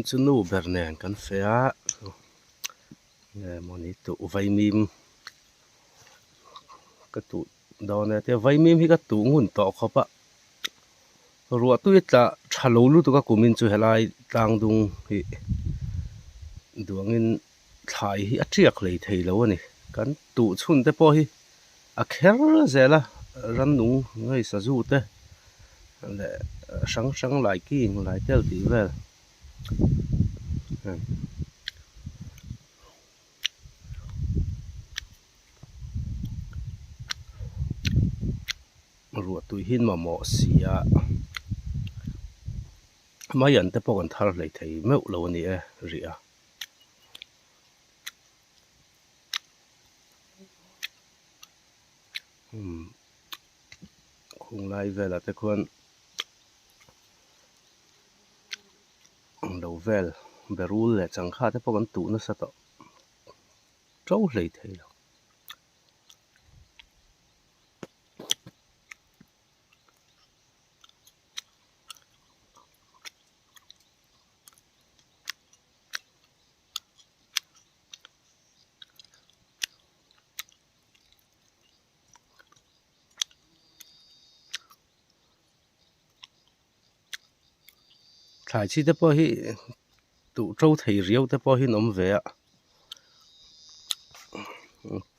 Vawiin chu nu ber nen kan feh a nge mawni tuh vaimim ka tuh dawn e tia vaimim hi ka tuh ngun tawh khawp a ruah tui tla tha lo lutuk a kumin chu helai tlang dung hi duangin thlai hi a tiak hlei thei lo a ni kan tuh chhun te pawh hi a kher zel a rannung ngei sazu te leh hrang hrang lai king lai tel tih vel ruah tui hi mamawh si a mai an te pawh kan thar hlei thei meuh lo a ni e rih a. Umm khung lai velah te khuan lo vel berul leh changkha te pawh kan tuh nasa tawh to hlei thei lo. Thlai chi te pawh hi tuh to thei riau te pawh hi an awm ve a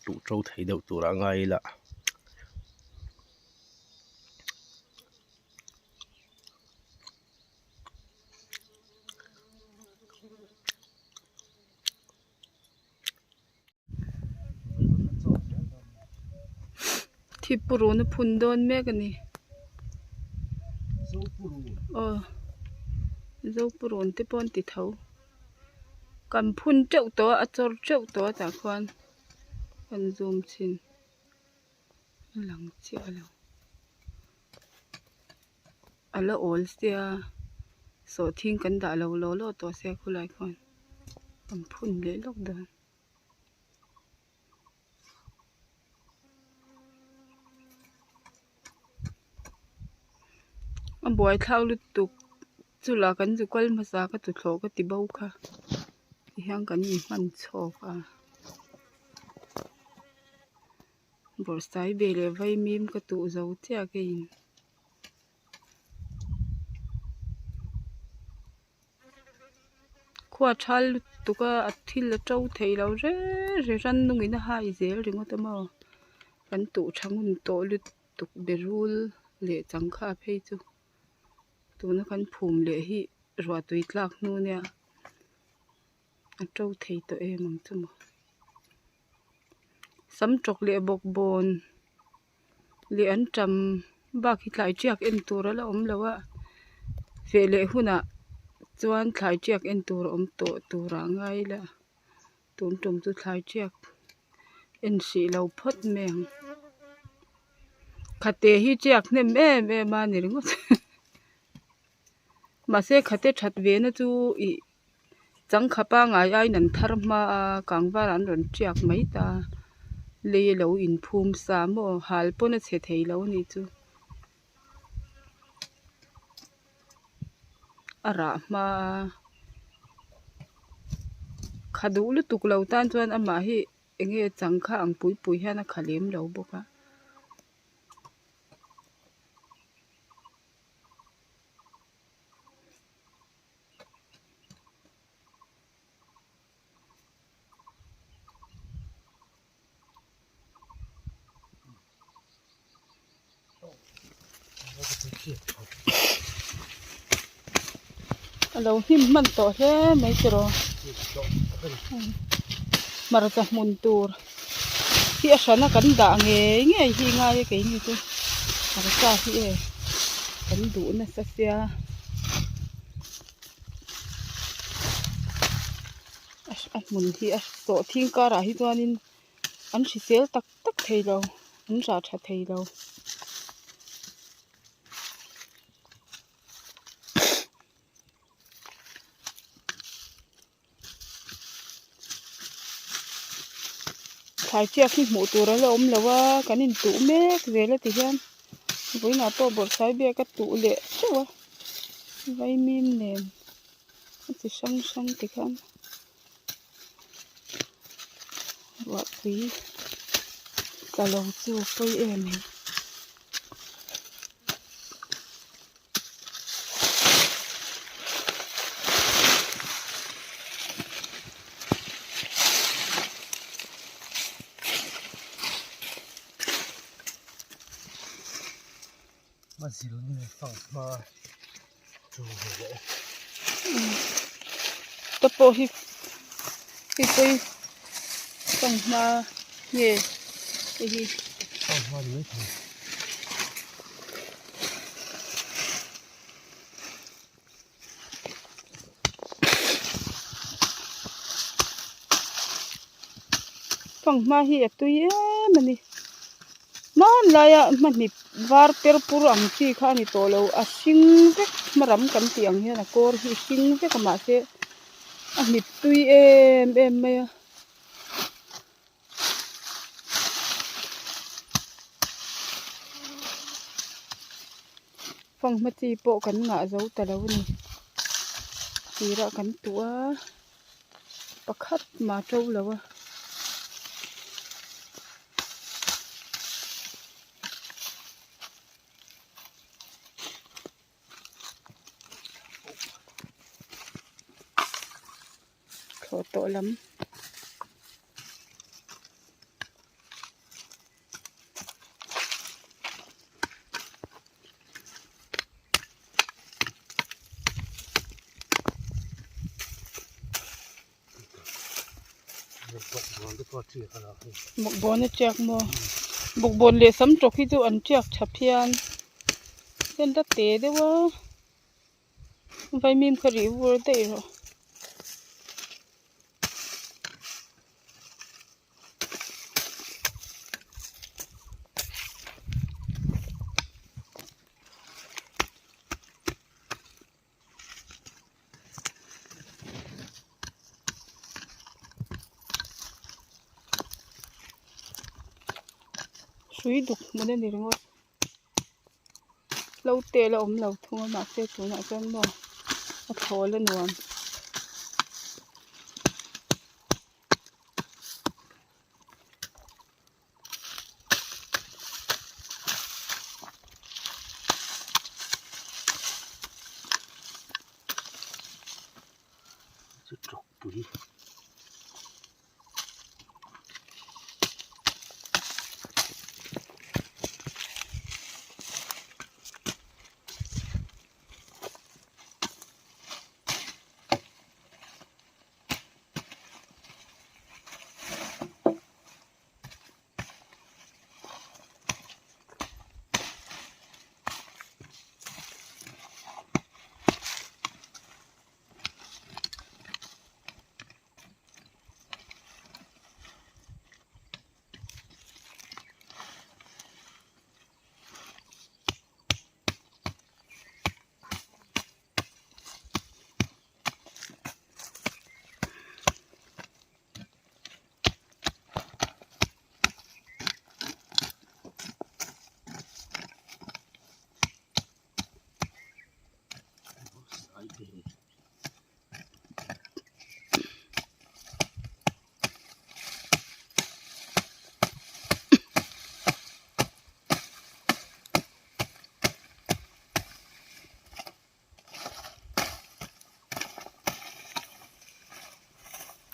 tuh to thei deuh tur a ngai ila. Thi purun a phun dawn mek a ni aw zo purun te pawh an ti tho kan phun teuh tawh a a chawr teuh tawh a tah khuan kan zoom chhin a lang chiah lo. A la awl sia sawhthing kan dah lo law law tawh sia khulai khuan an phun leh lawk dawn. A buaithlak lutuk chula kan zu kal hmasa ka tuthlawh ka ti bo kha tihian kan inhman chhawk a. Bawrhsai ve leh vaimim ka tuh zo chiah keiin. Khua thal lutuk a a thil a to thei lo reng reng rannungin a hai zel ringawt a maw kan tuh tha ngun tawh lutuk berul leh changkha phei chu tuna kan phum leh hi ruah tui tlak hnu nia a to thei tawh em ang chu maw sam tawk leh bawkbawn. Leh an tam bak hi thlai tiak en tur a la awm lo a feh leh hunah chuan thlai tiak en tur a awm tawh tur ah ngai ila tun tum chu thlai tiak en hrih lo phawt mai ang khate hi tiak hnem em em a ni ringawt mahse khate that ve na chu ih changkha pangai aiin an thar hma a kangvar an rawn tiak mai ta lei a lo inphum sa maw hal pawn a chhe thei lo a nih chu a rah hma a kha duh lutuk lo tan chuan amah hi eng nge changkha ang pui pui hian a kha lem lo bawk a. A lo hnim hman tawh hle mai tiraw hmarcha hmun tur hi a hrana kan dah ngei ngei hi ngai a keini chu hmarcha hi e kan duh nasa sia. A hmun hi a sawh thing karah hi chuanin an hrisel tak tak thei lo an rah tha thei lo. Thlai chiak hi hmuh tur a la awm lo a kan intuh mek zel a ti hian vawiinah pawh bawrhsai biak a tuh leh teuh a vaimim nen. A chi hrang hrang tikhan ruahpui tla lo chu pawi em em. Te pawh hi hei pawh hi fanghma nge hei hi. Fanghma hi a tui em a ni hmanlaia hmanhmit var per pur ang chi kha a ni tawh lo a hring vek hmaram kan tih ang hian a kawr hi a hring vek a mahse a hnip tui em em mai a. Fanghma chi pawh kan ngah zo ta lo a ni tirah kan tuh a pakhat mah to lo a. Thlawh tawh lam. Bawkbawn a tiak maw bawkbawn leh sam tawk hi chu an tiak tha phian chen la te deuh a vaimim kha rih vur daih rawh. Hrui duk hmun a ni ringawt hlo te la awm lo thung a mahse tunah chuan maw a thawl a nuam.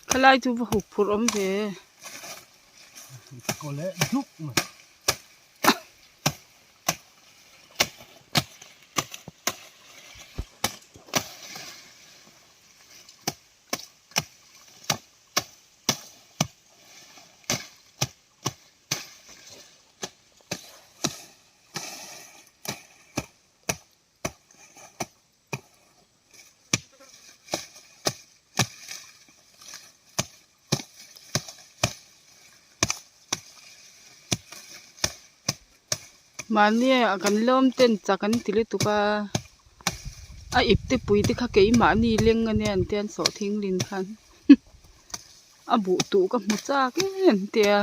Khalai chu va huk phurh awm ve. Mahni ah kan lawm ten chak an ti lutuk a a ip te pui te kha keimahni leng ania an tia an sawhthing lin khan a buh tuh ka hmu chak em an tia.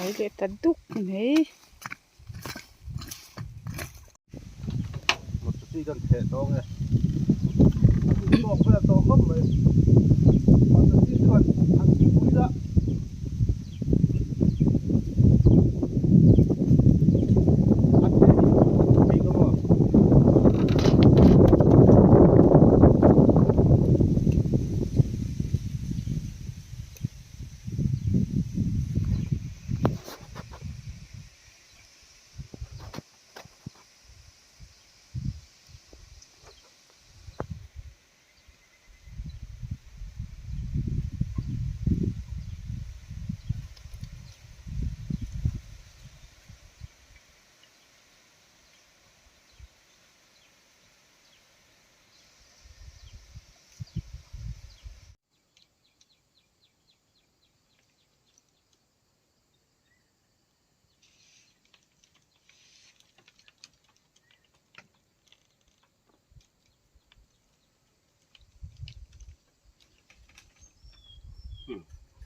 Fai leh ta duk mai. Motor chi kan theh tawng e. A tui tawk vel tawh khawp mai. Motor chi chuan han pui la. A theh hi a tha bik a maw.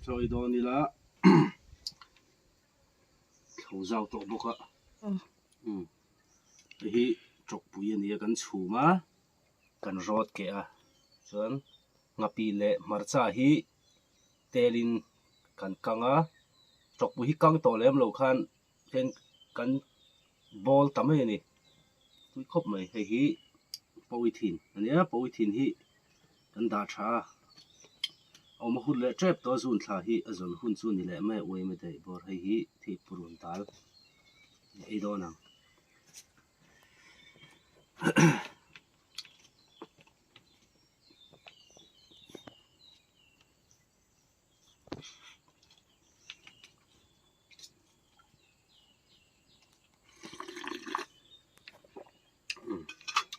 Chawi dawn ila thlo zau tawh bawk a hei hi tawkpui a ni a kan chhum a kan rawt keh a chuan nghapih leh hmarcha hi telin kan kang a tawkpui hi kang tawh lem lo khan hian kan bawl ta mai a ni tui khawp mai hei hi pawithin a nia pawithin hi kan dah tha a awm a hun leh tep tawh a zun thla hi a zawn hun chu a ni leh mai a uaim a daih bawr hei hi thei purun dal ei dawn ang.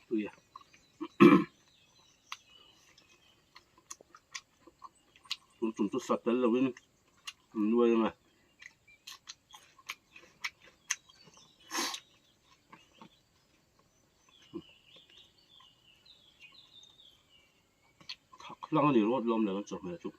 Tui a tun tum chu sa tel lovin an nuai ang a. Thak hlang a ni rawt lawm leh chawhmeh chu.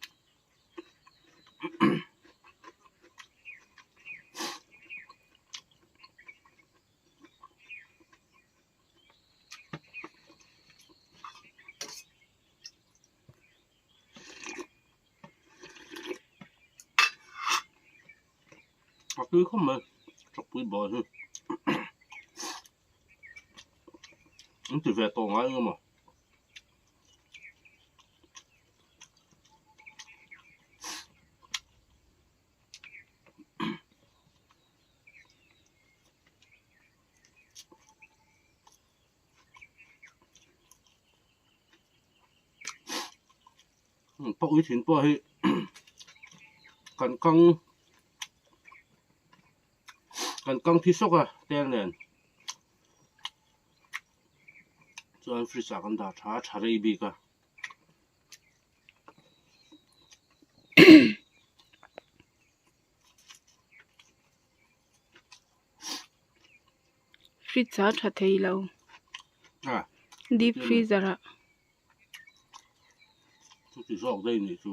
A tui khawp mai chawpui bawr hi an ti ve tawh ngai eng emaw. Pawi thin pawh hi kan kang kan kang thi sawk a tel nen chuan fridge ah kan dah tha a tha rei bik a. Fridge ah tha thei lo deep freezer ah. Chuti zawk daih nih chu.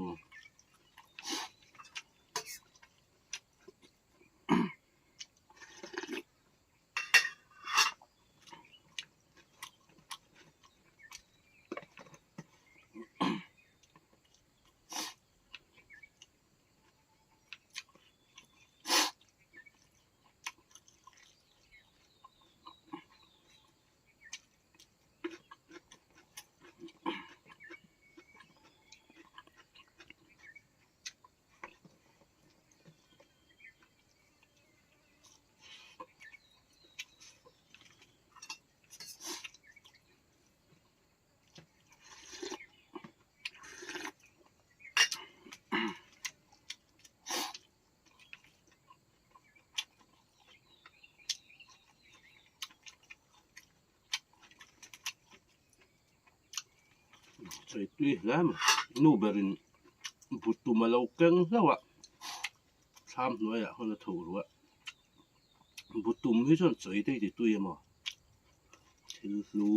Sawi tui hle mai nu berin but tum a lo keng hlauh a thlam hnuaiah hawn a tho ruah but tum hi chuan chawi te hi ti tui emaw thil hlu.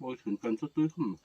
Pauithin pen chu tui khawp mai.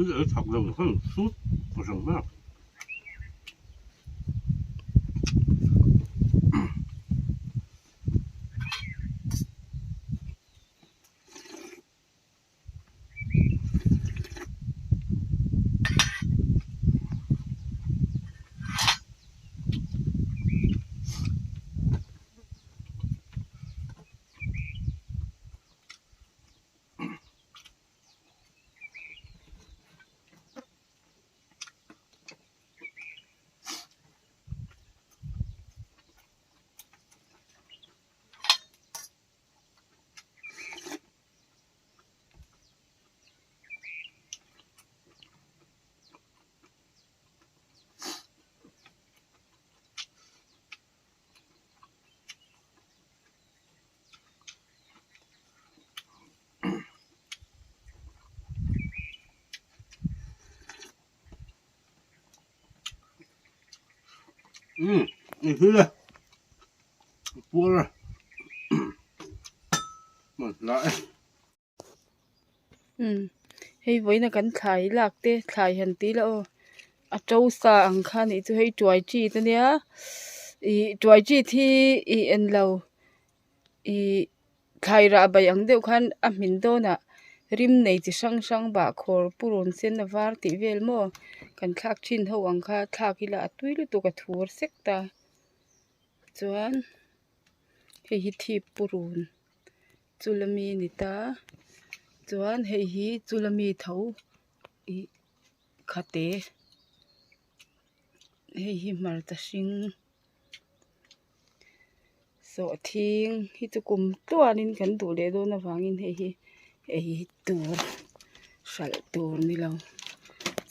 Thil ei chak lo khan sut a reng mai a. Um i hil e puar e hman hla e. Um hei vawiina kan thlai lak te thlai han ti ila aw a to sa ang kha nih chu hei tuai chit ania ih tuai chit hi ih englo ih thlai rah bai ang deuh khan a hmin dawnah rim nei chi hrang hrang bahkhawr purun sen a var tih vel maw kan thlak thin ho ang kha thlak ila a tui lutuk a thur sek ta chuan hei hi thip purun chulami ni ta chuan hei hi chulami tho ih khate hei hi hmarcha hring. Sawhthing hi chu kum tluanin kan duh leh dawn avangin hei hi ei tur hralh tur ni lo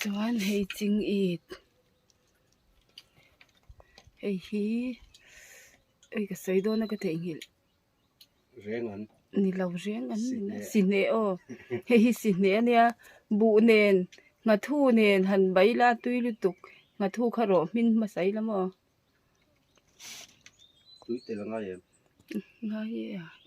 chuan hei ching it hei hi hei ka sawi dawn a ka theihnghilh. Reng an. Ni lo reng an ni na sihneh aw hei hi sihneh a nia buh nen nghathu nen han bai la tui lutuk nghathu kha rawh hmin hmasa ila maw. Tui tel a ngai em? Ngai e a.